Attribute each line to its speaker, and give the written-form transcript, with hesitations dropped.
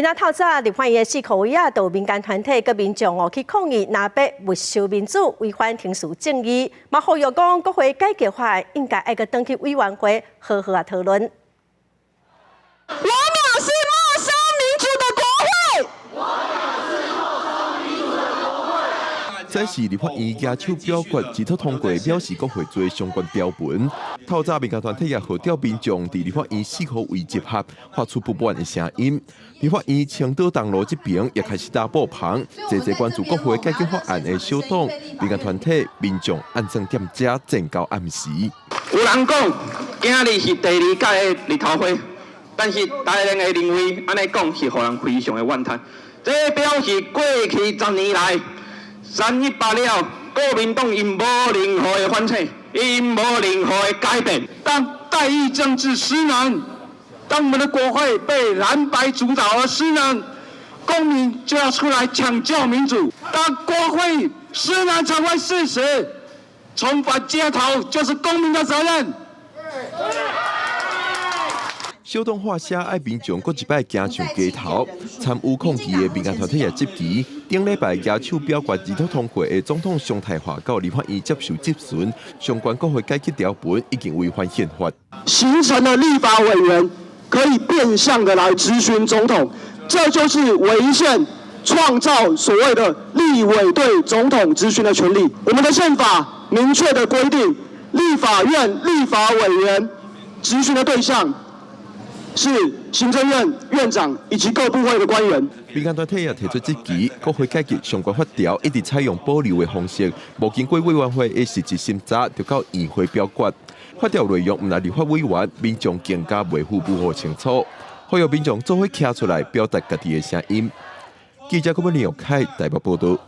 Speaker 1: 今仔透早立法院四箍圍仔，就有民間團體佮民眾哦去抗議，藍白沒收民主，違反程序正義，嘛呼籲講國會改革法案應該愛閣轉去委員會好好仔討論。
Speaker 2: 我藐視沒收民主的國會。
Speaker 3: 我藐視沒收民主的國會。
Speaker 4: 這是立法院舉手表決，指出通過藐視國會罪相關條文。透早民間團體也號召民眾佇立法院四箍圍集合，發出不滿的聲音。立法院青島東路這邊也開始搭布棚，濟濟關注國會改革法案的小黨、民間團體、民眾按怎踮遮戰到暗時。
Speaker 5: 有人講今仔日是第二屆的日頭花，但是台聯會認為按呢講是予人非常的怨嘆。這表示過去10年來，318了，國民黨𪜶無任何的反省，𪜶無任何的改變。
Speaker 6: 當代議政治失能，當我們的國會被藍白主導而失能，公民就要出來搶救民主。當國會失能成為事實，重返街頭就是公民的責任。
Speaker 4: 小黨發聲愛民眾閣一擺行上街頭，參與抗議的民間團體也質疑，頂禮拜舉手表決二讀通過的總統常態化到立法院接受質詢，相關國會改革條文已經違反憲法，
Speaker 6: 形成了立法委員可以變相的來質詢總統，這就是違憲創造所謂的立委對總統質詢的權利。我們的憲法明確的規定，立法院立法委員質詢的對象是行政院院長以及各部會的官員。
Speaker 4: 民間團體也提出質疑，國會改革相關法條一直採用保留的方式，無經過委員會的實質審查就到院會表決。法條內容毋但立法委員，民眾更加袂赴不好清楚，呼籲民眾做伙徛出來表達家己的聲音。記者郭文利凱台北報道。